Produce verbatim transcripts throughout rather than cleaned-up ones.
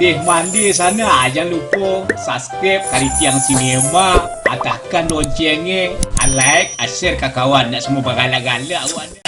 Eh, mandi sana, ah, jangan lupa subscribe Karitiang Sinema, atahkan loncengnya, ah, like, ah, share ka kawan, nak semua bagalak-galak awak ni.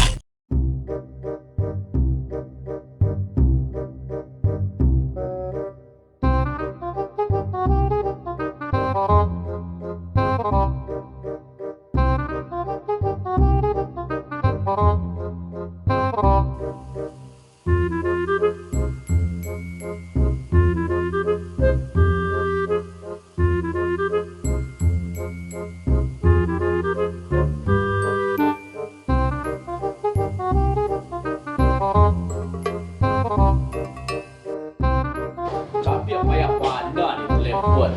Tapi payah bana di telepon.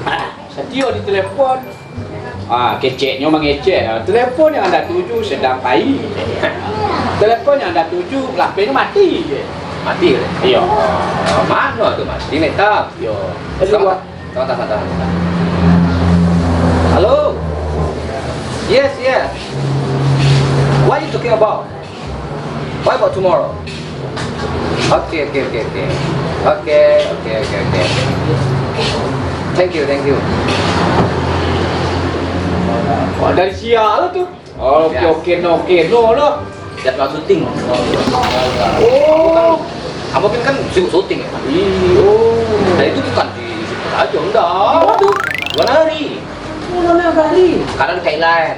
Ah, satio di telepon. Ah, keceknyo mangecek. Ah, telepon yang anda tuju sedang pai. Telepon yang anda tuju, lapenyo mati. Mati, leh? Iyo. Mano tu mati, Meta? Iyo. Sekarang Santai, santai, santai. Halo? Yes, yes. What you talking about? What about tomorrow? Okay, okay, okay, okay. Okay, okay, okay, okay. Thank you, thank you. Wah, dari siang lah tu. Oh, oke, oke, no, oke, no, no. Jadwal syuting. Oh. Ambo kan, ambo kan, kan sibuk syuting ya. Iyo. Dan itu bukan di situ aja, enggak. Di mana tu? Luar negeri. Oh, luar negeri. Kadang di Thailand.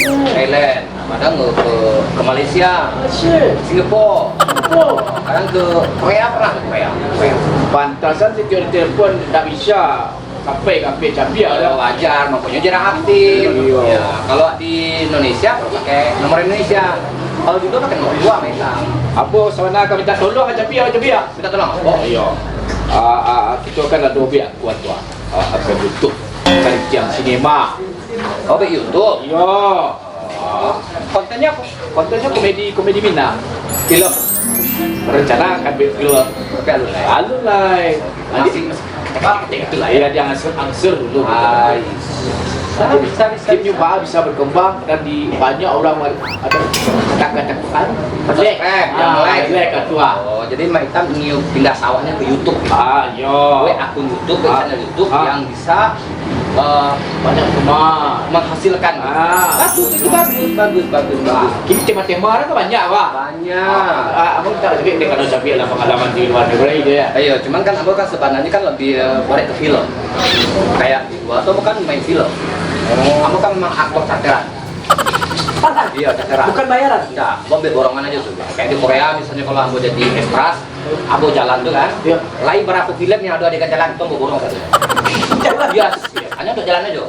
Hmm. Thailand. Kadang ke, ke, ke Malaysia. Malaysia. Singapura. Singapura. Kadang ke Korea, pernah ke Korea. Korea. Pantasan setiap telepon tak bisa. Sampai ka Ampek Cabiak dah. Oh, wajar, makonyo jarang aktif. Iyo. Ya, kalau di Indonesia, baru pakai nomor Indonesia. Kalau di luar pakai nomor dua, memang. Apo, sabana ka minta tolong ka Cabiak, Cabiak? Minta tolong? Oh, iyo. Ah, ah, kito kan ado biak kuat tu, ah. Ah, akan YouTube. Karitiang Sinema. Oh, biak YouTube? Iyo. Ah, kontennyo apo? Kontennyo komedi, komedi Minang. Film. Rencana akan buek film. Tapi alun lai. Alun lai. Nanti masih, masih, masih, itulah ya, dia angsur-angsur dulu. Ah, iya. Bisa, bisa, bisa, bisa. Timnyo bisa berkembang dan di banyak orang ada kata-kata kan. Subscribe, yang like. Ah, like, ketua. Oh, jadi Mak Itam nyium pindah sawahnya ke YouTube. Ah, iya. Buek akun YouTube, buek channel YouTube yang bisa, eh, banyak cuma menghasilkan. Ah. Bagus, itu bagus, bagus, bagus, bagus. Kini tema-tema kan banyak, Pak. Banyak. Ah, ah, abang tak cakap dia kalau cakap lah pengalaman di luar negeri dia. Iya, cuman kan abang kan sebenarnya kan lebih, eh, balik ke film. Kayak di luar tuh kan main film. Oh. Abang kan memang aktor cateran. Iya, cateran. Bukan bayaran? Enggak, abang ambil borongan aja tuh. Kayak di Korea misalnya kalau abang jadi ekstras, abang jalan tuh kan. Iya. Lain berapa film yang ada adegan jalan, itu abang borong satu. Jalan? Iya, iya. Hanya untuk jalan aja.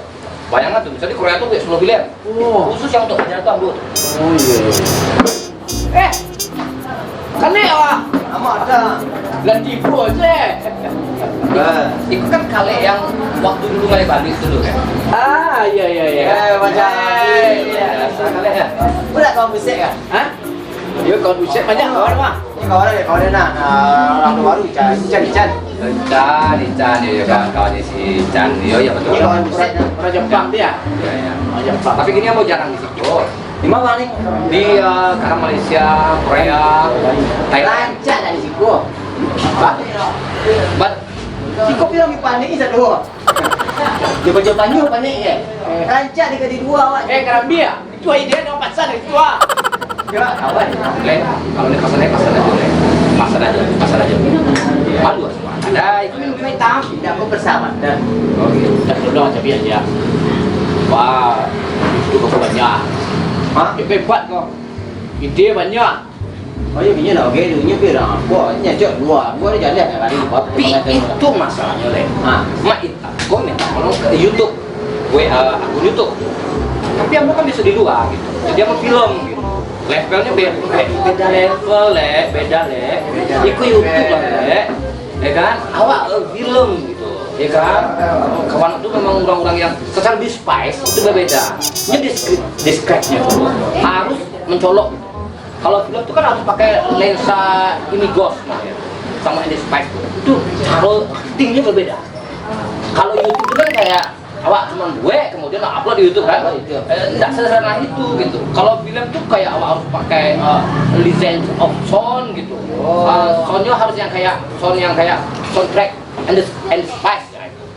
Bayangkan tuh, misalnya di Korea tuh kayak sepuluh film. Oh. Khusus yang untuk pajar tuh, Ambo. Oh, iya, iya. Eh, kalek awak. Amak ada. Lah tipu aja. Nah. Itu kan kalek yang waktu dulu ngalek balik dulu kan. Ah, iya, iya, iya. Eh, macam. Eh, iya. Biasa kalek ya. Berat kawan busek kan? Hah? Yo, kawan busek banyak kawan mah. Ini kawan ada, kawan ada nah. Nah, orang tu baru, Ican, Ican, Ican. Ican, Ican, yo, yo, kawan-kawan si Ican. Yo, yo, betul. Ini kawan busek nah. Orang Jepang dia. Ya, ya. Orang Jepang. Tapi kini ambo jarang di situ. Di mana ni? Di, eh, kadang Malaysia, Korea, Thailand. Rancak dari siku. Bat. Bat. Siku bilang di panik ni satu. Dia baca banyu panik ni. Rancak dia di dua awak. Eh, Karambia. Itu idea dia pasal dari situ, ah. Ya, kawan. Leh, kalau ni pasal ni, pasal aja, Leh. Pasal aja, pasal aja. Malu lah semua. Ada itu. Minum hitam, tidak mau bersama. Dan oke, tak tolong aja biar dia. Wah, itu kau banyak. Hah? Hebat kau. Ide banyak. Oh, iya, punya lah. Oke, dunia pi lah. Gua nyacok dua. Gua ada jalan yang lain. Tapi itu masalahnya, Leh. Ha. Mak Itam, kau minta tolong ke YouTube. W A akun YouTube. Tapi ambo kan biasa di luar gitu. Jadi ambo film gitu. Levelnya beda, beda level, Leh, beda, Leh. Ikut YouTube lah, Leh. Ya kan? Awak, eh, film gitu. Ya kan? Kawan itu memang orang-orang yang secara despise itu berbeda. Ini diskri-, diskresnya itu harus mencolok gitu. Kalau film itu kan harus pakai lensa ini ghost namanya. Sama ini spike itu. Itu cara actingnya berbeda. Kalau YouTube itu kan kayak awak cuma buek, kemudian upload di YouTube kan. Oh, itu. Eh, nggak sederhana itu gitu. Kalau film tuh kayak awak harus pakai, eh, license of sound gitu. Oh. Ah, soundnya harus yang kayak, sound yang kayak soundtrack and the, and the Spice.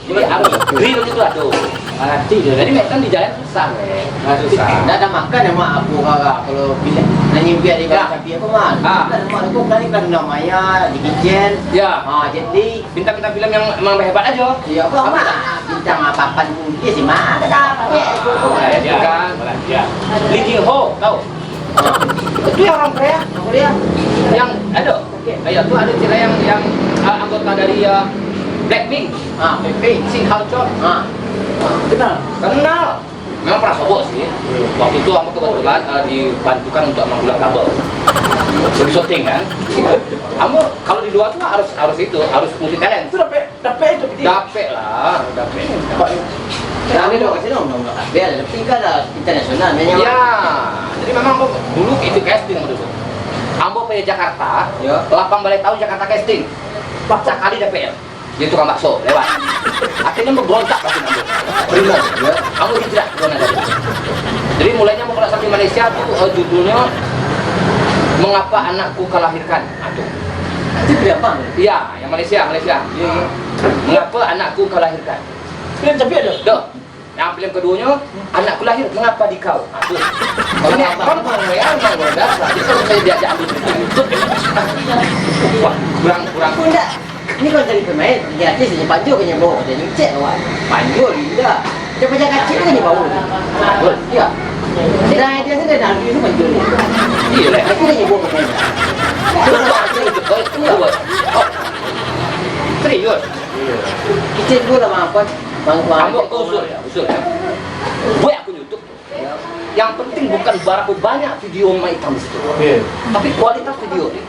Jadi harus grill gitu lah tuh. Ngerti tuh. Jadi memang di jalan susah, weh. Ah, susah. Nggak ada makan ya, Mak, aku kalau, kalau bila nanyi biar di, ya, tapi apa, Mak? Ah. Nggak ada, Mak, aku kan, kan namanya di kitchen. Ya. Ah, jadi bintang-bintang film yang emang hebat aja. Iya, apa, Mak? Bintang apa-apa pun dia sih, Mak. Ada apa? Ya, ya, kan. Ya. Lee Jin Ho, tahu? Itu yang orang Korea, orang Korea. Yang ada. Oke. Ya, itu ada cewek yang, yang, uh, anggota dari, uh, Blackpink. Ah, Blackpink. Shin Hao Chun. Ah. Kenal? Kenal. Memang pernah sobok sih. Hmm. Waktu itu ambo kebetulan, uh, dibantukan untuk manggulang kabel. Jadi syuting kan. Ambo kalau di luar tuh harus, harus itu, harus multi talent. Itu dapek, dapek itu, Piti? Dapek lah, dapek. Dapek. Nah, ini dong, kasih dong, dong, dong. Biar ada, tapi kan ada internasional, namanya. Ya, jadi memang ambo dulu itu casting ambo dulu. Ambo pai Jakarta, ya, lapan baleh tahun Jakarta casting. Sakali dapek, ya. Dia tukang bakso, lewat. Akhirnya ambo berontak batin ambo. Benar, ya. Ambo hijrah ke luar negeri. Jadi mulainya ambo kalau sampai Malaysia tuh, eh, judulnya Mengapa Anakku Kau Lahirkan. Ah, tuh. Itu dari apa? Iya, yang Malaysia, Malaysia. Iya, iya. Mengapa Anakku Kau Lahirkan. Film tapi ada? Dah. Yang film keduanya, Anakku Lahir, Mengapa di Kau. Ah, tuh. Kalau ini apa? Apa, apa, ya, memang luar biasa. Jadi kalau saya diajak ambil cuti YouTube, wah, kurang, kurang. Enggak. Ini kalau jadi pemain, jadi artis, jadi panjul kan, bawa, jadi cek awak. Panjul, indah. Dia macam kacil kan, dia bawa. Betul. Iya. Dia, dia tu dah, dia tu panjul ni. Iya, lah. Tapi dia bawa pemain. Betul, betul, betul. Iya. Oh. Serius? Iya. Kita dulu lah, Bang Afwan. Bang, Bang. Ambo ke usul ya, usul ya. Buat akun YouTube. Yang penting bukan berapa banyak video Mak Itam di situ. Iya. Tapi kualitas video ni.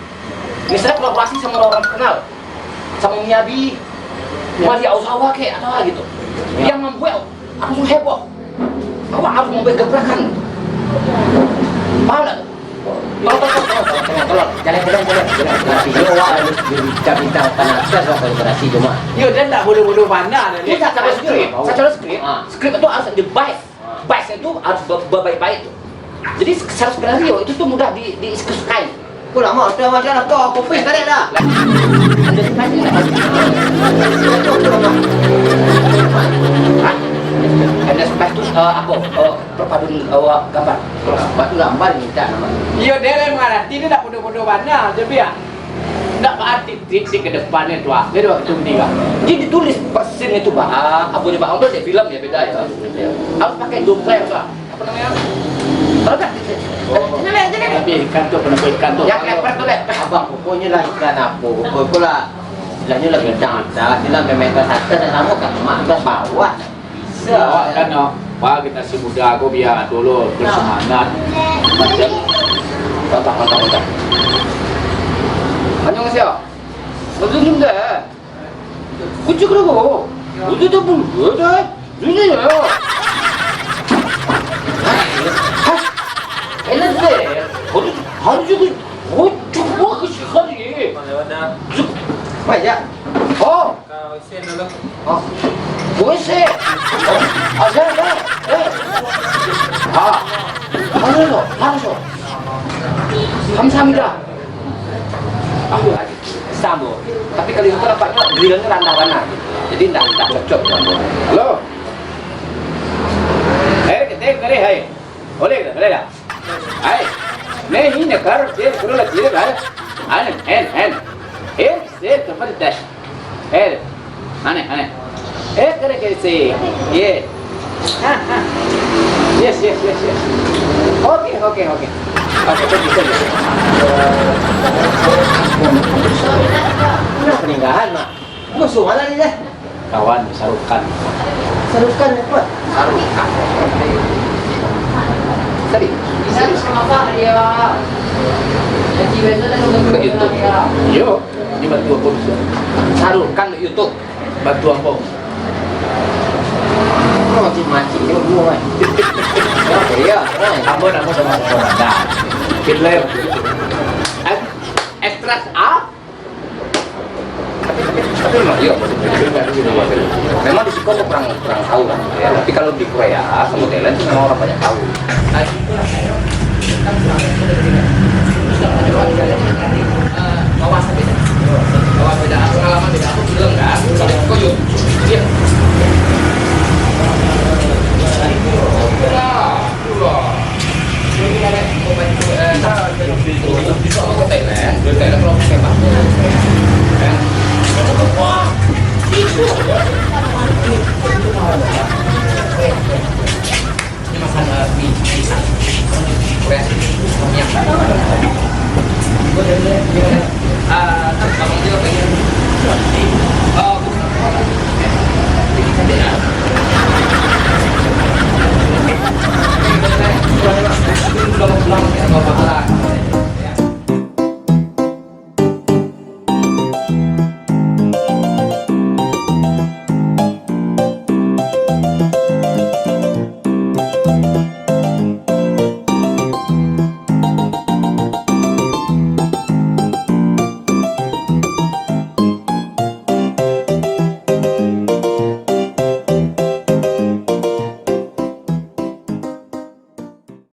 Misalnya kolaborasi sama orang kenal. Sama Miyabi, iya, Maria Ozawa kek, atau apa gitu. Iya. Yang membuat langsung heboh. Awak harus membuat gebrakan. Paham tak? Tolong, tolong, tolong, tolong, tolong, tolong. Jalan, jalan, jalan, jalan. Tapi yo, awak harus minta-minta panatas lah kolaborasi cuma. Yo, dia tak bodoh-bodoh pandai dah. Dia tak ada skrip. Secara skrip, ah, skrip itu harus ada baik. Baik itu harus be-, be-, baik-baik tu. Jadi, secara skenario itu tu mudah di, dieksekusikan. Kok lama tu, Mas, dah kau, aku pun tak ada dah. Ada spice ni tak? Hah? Ada spice tu, eh, apa? Eh, perpaduan, eh, gambar. Gambar tu gambar minta nama. Iyo, dia lah mengarati, dia tak bodoh-bodoh bana, je biar. Ndak baarti di, di ke depannya tu, ah. Dia dua tu meninggal. Jadi ditulis persin itu, Bang. Ah, apa dia, Bang? Dia film ya, beda ya. Harus pakai duplex lah. Apa namanya? Kalau tak, oh. Sini, sini, sini. Tapi ikan tu, kenapa ikan tu? Yang leper tu, leh. Abang, pokoknya lah ikan apa, pokoknya lah. Istilahnya lah bintang atas, dia lah main atas, atas, dan sama kat mak atas bawah. Awak kan, no, pa kita si muda ko biar dulu bersemangat. Macam, patah, patah, patah. Annyeonghaseyo. Betul juga. Kucing kenapa? Betul tak pun? Betul. Ini ya. Hah? Enak deh. Harus, harus juga. Oh, coba ke sekali. Mana, mana? Banyak. Oh. Ka O S N dulu. Ah. O S N. Oh, ada, ada. Eh. Ah. Mana lo? Mana lo? Kamsahamnida. Ah, sambo. Tapi kalau itu nampaknya grillnya ranah-ranah gitu. Jadi ndak, ndak cocok sambo. Halo. Eh, kita kare hai. Boleh, boleh lah. Hai. Nih, ini kar, dia suruh lagi, hai. Ane, en, en. Eh, saya tempat tes. Eh, aneh, aneh. Eh, kena kena sih. Ye. Yes, yes, yes, yes. Oke, oke, oke. Oke, oke, oke. Nah, peninggalan, Mak. Musuh mana ni, dah? Kawan, Sarukan. Sarukan apa? Sarukan. Tadi. Bisa, bisa. Apa dia? Jadi, biasa dah nonton. Ke YouTube. Yo. Ini bantu apa bisa? Sarukan di YouTube. Bantu apa? Kau masih mancing dia dulu, kan? Iya, kan? Apa nama sama-sama? Dah. Kita lihat. Ek-, ekstrak up. Tapi, tapi, tapi memang iya. Memang di siko kurang, kurang tahu lah, ya. Tapi kalau di Korea sama Thailand itu memang orang banyak tahu. Nah, itu lah saya. Kan kurang tahu dari, eh, bahwa